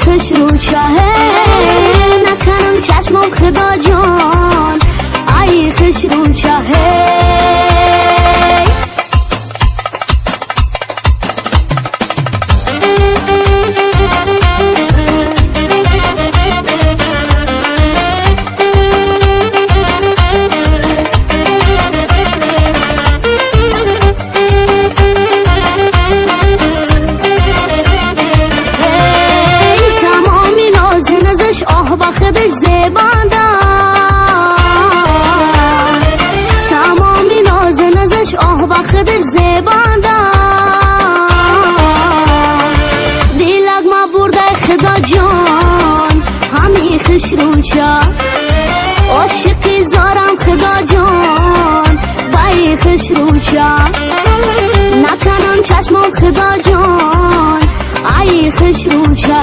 Хушрӯча, накунам чашмам худо ҷон, ай хушрӯча. Тамоми нозу назаш оҳ ба худаш зебанда. Дилак ма бурдай худо ҷон, ҳами хушрӯча. Ошиқи зорам худо ҷон, баи хушрӯча. Накунам чашмам худо ҷон, ай хушрӯча.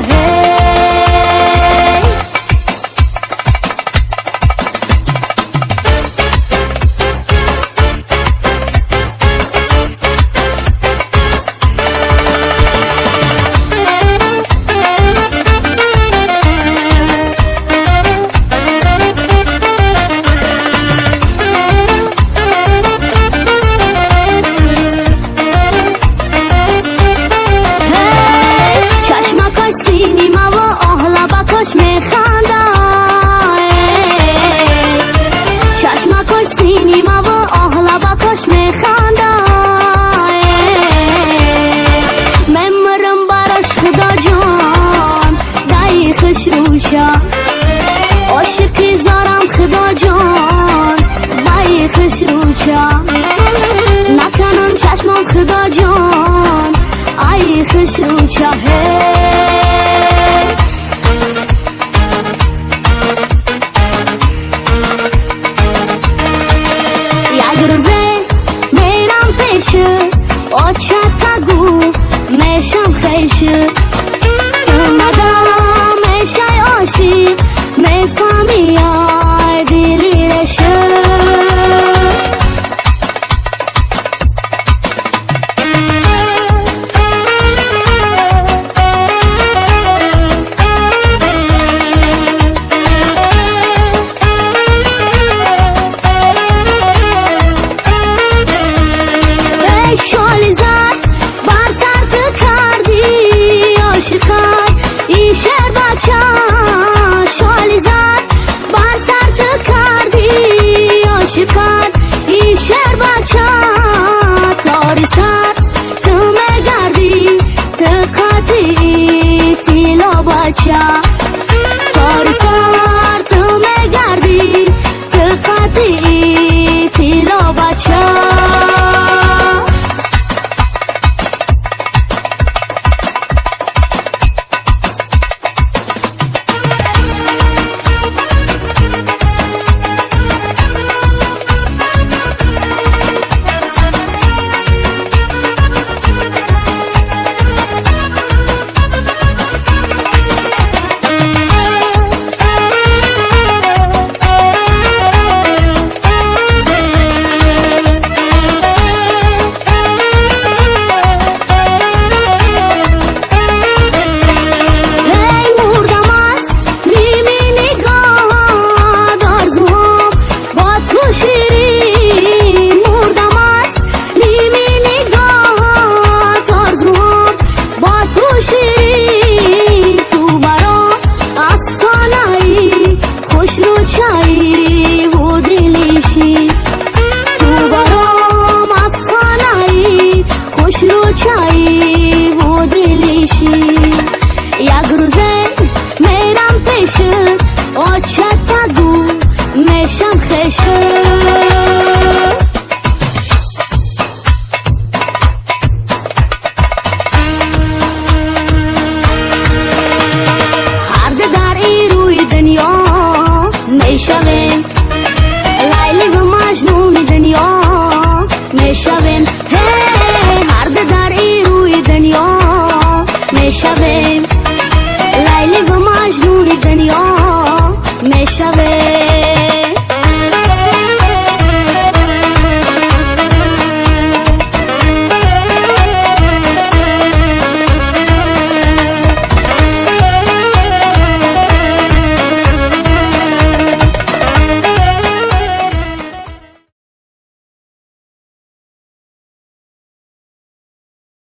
Чашмакош синима ва оҳлабакош механда. Мемирам барош худо ҷон, даи хушрӯча. Ошиқи зорам худо ҷон, баи хушрӯча. Накунам чашмам худо ҷон, ай хушрӯча. Очата гуфт мешам хеш, ту мадам мешай ошиқ, мефаҳми ай дили реш. Шоли зад бар сар ту кардӣ ошиқат, ин шербача. Тори сар ту мегардӣ, ту қатъи тиллобача. Тори сар ту мегардӣ, ту қатъи тиллобача. Як рӯзе мерам пешат, очата гӯ мешам хешат.